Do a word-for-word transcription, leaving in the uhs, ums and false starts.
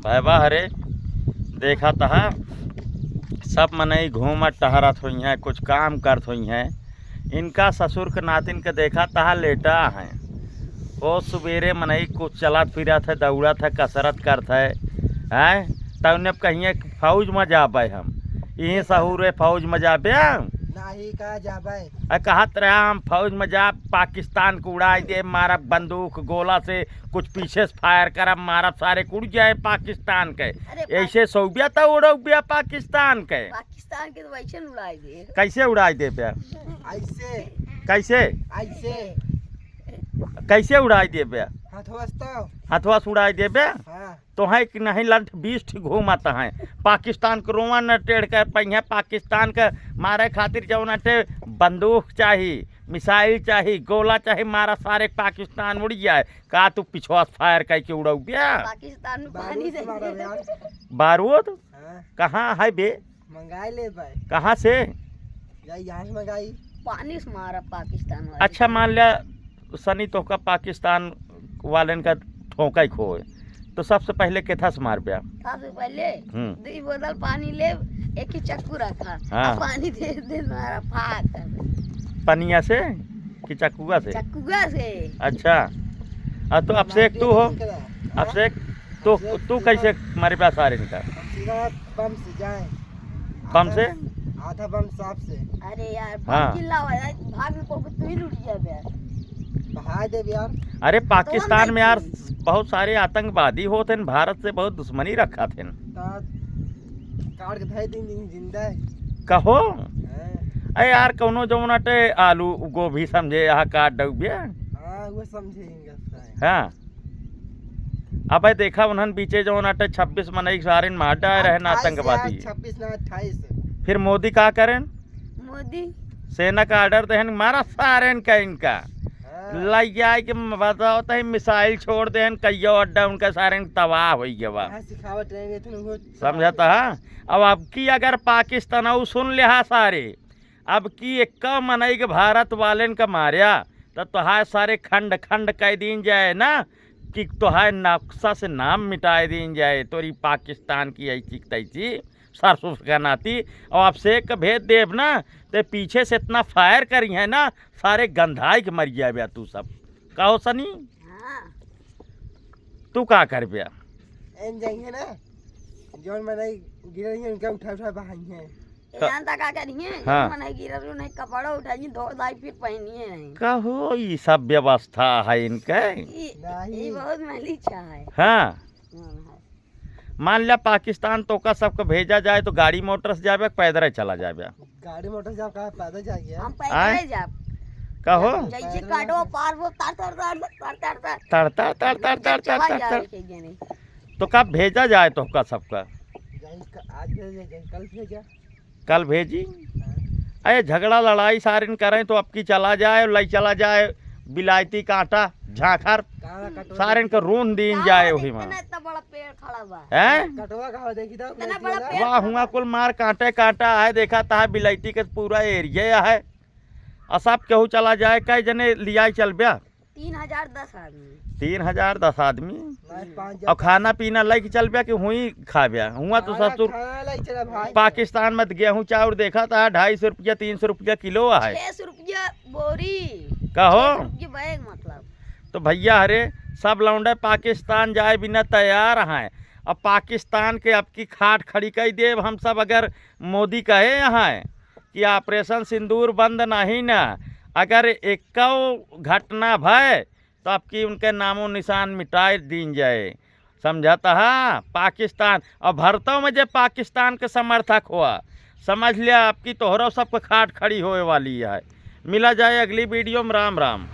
है बा हरे, देखा तहा सब मनई घूमत टहरत होइहैं, कुछ काम करत होइहैं। इनका ससुर के नातिन के देखा तहा लेटा हैं। ओ सुबेरे मनई कुछ चलत फिरत है, दौड़त है, कसरत करत है, हैं? त उन्हें कहिए फौज में जाबे हम, इहीं सहूरे फौज में जाबे हम। नाही, कहाँ जाबे? आ, कहत रहे हम फौज में जाब, पाकिस्तान को उड़ाई देब, मारब बंदूक गोला से, कुछ पीछे से फायर करब, मारब सारे के उड़ जाए पाकिस्तान के। अरे ऐसे सौबिया त उड़ौबिया पाकिस्तान के। पाकिस्तान के तो वैसे उड़ाई दे। कैसे उड़ाई देबे? ऐसे। कैसे? ऐसे। कैसे उड़ाई देबे? हथवा से तो। हथवा से उड़ाई देबे? हाँ। तोहैं कि नहीं लंठ बीस ठी घूमत हैं। पाकिस्तान के रोवा न टेढ़ कर पइहैं, पाकिस्तान के मारे खातिर जौन अटे बंदूक चाही, मिसाइल चाही, गोला चाही, मारा सारे पाकिस्तान उड़ जाए। का तू पिछवा से फायर करके उड़ौबिया? पाकिस्तान में पानी बारूद से मारा दे। यार। बारूद? हाँ। कहाँ है बे? मंगाई ले भाई। कहाँ से? या यहाँ से मंगाई। पानी से मारा पाकिस्तान वाले। अच्छा, मान लिया सनी तोहका पाकिस्तान वालेन का ठोंका ही खोए, तो सबसे पहले केथा से मारब्या? सबसे पहले हम्म। दो बोतल पानी ले, एक ही चक्कू रखा, हाँ। अब पानी दे दे, मारा फाक कर दे। पनिया से कि चक्कुआ से? चक्कुआ से। अच्छा, आ तो अभिषेक तू हो, हाँ? अभिषेक तू, अभिषेक तू कैसे मारे प्या सारे इनका? हम सीधा बम से जाए। बम से? आधा, आधा बम सांप से। अरे यार, हाँ। बम चिल्लावा यार, भाग में पहुंच तू ही लुट गया बे। बहाय देब यार। अरे, तो हम पाकिस्तान में यार नहीं बहुत सारे आतंकवादी होत हैं, भारत से बहुत दुश्मनी रखत हैं। तो काट के धर दिन, दिन जिंदा है। कहो? हाँ। अरे यार, कौनो जौन अटे आलू गोभी समझे, यहाँ काट डौबिया। हाँ, वो समझे इनका है। हाँ। अबे देखा, उन्हन बीचे जौन अटे छब्बीस मनई सारेन मार डाए रहे ना अट्ठाईस यार, आतंकवादी। छब्बीस ना, अट्ठाईस। फिर मोदी का करेन? मोदी। सेना का ऑर्डर देहन, मारा सारेन का इनका। हाँ। लइ जाए के म-, बताओ तही मिसाइल छोड़ देहन, कइयो अड्डा उनका सारेन तबाह होइ गवा। हाँ, सिखावत रहेंगे, इतने वो समझत हा? अब, अब की अगर पाकिस्तान आऊ सुन लिहा सारे, अब की एक्का मनई के भारत वालेन का मार्या, त तोहार सारे खंड खंड कइ दीन जाए ना, कि तोहार नक्शा से नाम मिटाए दीन जाए, तोरी पाकिस्तान की ऐसी की तैसी, सरसों का नाती। और अभिषेक का भेज देब ना, ते पीछे से इतना फायर करिहैं ना, सारे गंधाई के मर जाए तू सब। कहो सनी? हाँ। तू का करब्या? एन जाइए ना, जौन मनई गिरे रही, उनका उठा उठा बहाई है। ए, का- जानता का करिए? हाँ। मनई गिरे रही, उन्हें कपड़ा उठाइए, धो धाई, फिर पहनिए नहीं। कहो, ई सब व्यवस्था है इनके? ई, नहीं। ई बहुत मैली चाह है। हाँ। हाँ, है। मान लिया, पाकिस्तान तोका सबके भेजा जाए, तो गाड़ी मोटर से जाबे, पैदल चला जाबे? गाड़ी मोटर से जाओ, कहाँ पैदल जाइए? हम आय? पैदल जाब। कहो? जैसे पैदल काटो जाओ। पार वो तर, तर, तर, तर, तर, तर। तर, तर, तर, तर, तर, तर, चला तर, जाए तर। के जने। तो कब भेजा जाए तोहका सबका? जाई क-, आज भेजे, जाई कल भेजा। कल भेजी? हाँ। अरे झगड़ा लड़ाई सारिन करें तो अब की चला जाए, लई चला जाए बिलायती कांटा, झांखर, कांटा कटोरी। सारिन के रोन दीन का जाए होत वही इतना, मा। इतना बड़ा पेड़ खड़ा बा। हैं? कटवा का हो, देखी तो इतना बड़ा पेड़ वाह, खड़ा हुआ बा। कुल मार कांटे कांटा है, देखा ता बिलायती के पूरा एरिया है। आ सब केहू चला जाए, कई जने लियाई चलब्या? तीन हजार दस आदमी। तीन हजार दस आदमी? नहीं, पाँच हजार। और खाना पीना लइके चलब्या कि हुई खाब्या? हुआ तो खाना, ससुर खाना लइके चला भाई। पाकिस्तान में गेहूं चाउर देखा था, ढाई सौ रुपया, तीन सौ रुपया किलो है। छह सौ रुपया बोरी। कहो? छह सौ रुपया बैग मतलब। तो भैया हरे, सब लौंडे पाकिस्तान जाए बिना तैयार हैं। अब पाकिस्तान के अब की खाट खड़ी कई देब हम सब, अगर मोदी कहे यहाँ कि ऑपरेशन सिंदूर बंद नहीं ना, अगर एक्कौ घटना भय, तो अब की उनके नामो निशान मिटाए दीन जाए। समझत हा? पाकिस्तान, और भरतौ में जे पाकिस्तान के समर्थक हुआ, समझ लिया, अब की तोहरो सबके खाट खड़ी होए वाली है। मिला जाए अगली वीडियो में। राम राम।